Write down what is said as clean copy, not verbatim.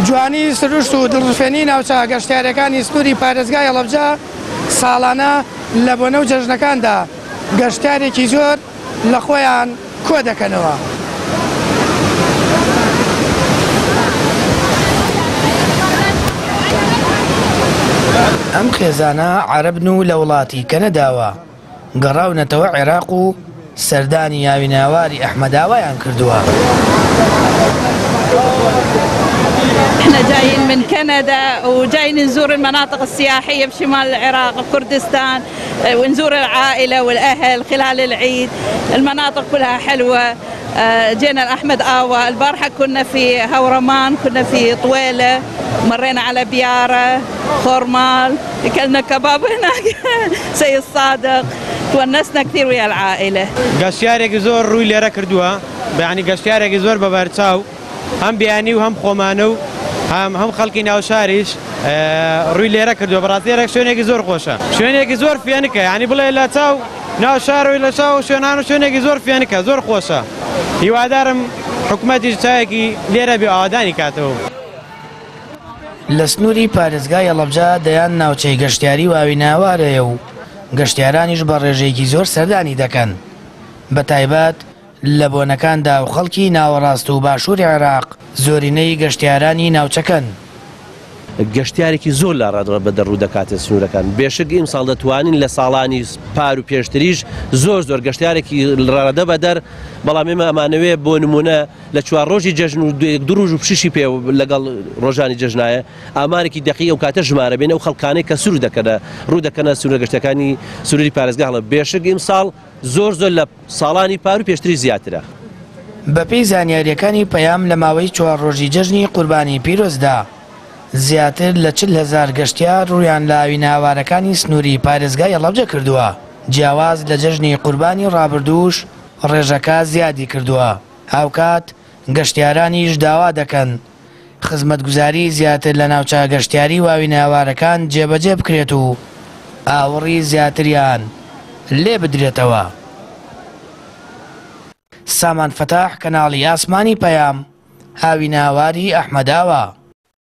جوانی سروشت و دڵڕفێنی ناوچە گەشتیاریەکانی سنووری پارێزگای هەڵەبجە ساڵانە لە بۆنە و جەژنەکاندا گەشتیارێکی زۆر لە خۆیان کۆ دەکەنەوە. ئەم خێزانە عەرەبن و لە وڵاتی کەنەداوە گەڕاونەتەوە عێراق و سەردانی یاویناواری ئەحمەداوایان کردووە. احنا جايين من كندا وجايين نزور المناطق السياحية بشمال العراق بكردستان ونزور العائلة والأهل خلال العيد. المناطق كلها حلوة. جينا لأحمد آوا البارحة، كنا في هورمان، كنا في طويلة، مرينا على بيارة، خورمال، اكلنا كباب هناك سيد صادق، تونسنا كثير ويا العائلة. گەشتیارێکی زۆر ڕووی لێرە کردووە، یعنی گەشتیارێکی زۆر بە بەرچاو، هەم بیانی و هەم خۆمانە و هەم هەم خەڵکی ناوشاریش ڕووی لێرە کردووە. بەڕاستی لێرە شوێنێکی زۆر خۆشە، شوێنێکی زۆر فێنکە، یعنی بڵێ لە چاو ناوشار و لە چاو شوێنان و شوێنێکی زۆر فێنکە، زۆر خۆشە. هیوادارم حکوومەتیش چاوێکی لێرە بێ ئاوادانی کاتەوە. لە سنووری پارێزگای هەڵەبجە دەیان ناوچەی گەشتیاری و ئاویناوار هەیە و گەشتیارانیش بە ڕێژەیەکی زۆر سەردانی دەکەن، بە تایبەت لە بۆنەکاندا و خەڵکی ناوەڕاست و باشووری عێراق زۆرینەی گەشتیارانی ناوچەکەن. گەشتیارێکی زۆر لە ڕادڕە بە دەڕوو دەکاتە سنوورەکان. بێشک ئیمساڵ دەتوانین لە ساڵانی پار و پێشتریش زۆر زۆر گەشتیارێکی ڕادە بەدەر، بەڵام ئێمە ئەمانەوێ بۆ نمونە لە چوار ڕۆژی جەژن و دوو ڕۆژ و پشیشی پێ لەگەڵ ڕۆژانی جەژنایە ئامارێکی دقیق ئەو کاتە ژمارە بێنە ئەو خەڵکانەی کە سوور دەکەنە ڕوو دەکەنە سنوورە گەشتەکانی سنووری پارێزگا هەڵە. بێشک ئیمساڵ زۆر زۆر لە ساڵانی پار و پێشتری زیاترە. بەپێی زانیاریەکانی پەیام لە ماوەی چوار ڕۆژی جەژنی قوربانی پیرۆزدا زیاتر لە 40,000 گەشتیار ڕوویان لە ئاویناوارەکانی سنووری پارێزگای هەڵەبجە کردووە. جیاواز لە جەژنی قوربانی ڕابردووش ڕێژەکە زیادی کردووە. هاوکات گەشتیارانیش داوا دەکەن خزمەتگوزاری زیاتر لە ناوچە گەشتیاری و ئاویناوارەکان جێبەجێ بکرێت و ئاوڕی زیاتریان لێ بدرێتەوە. سامان فەتاح، کەناڵی ئاسمانی پەیام، هاویناواری ئەحمەداوا.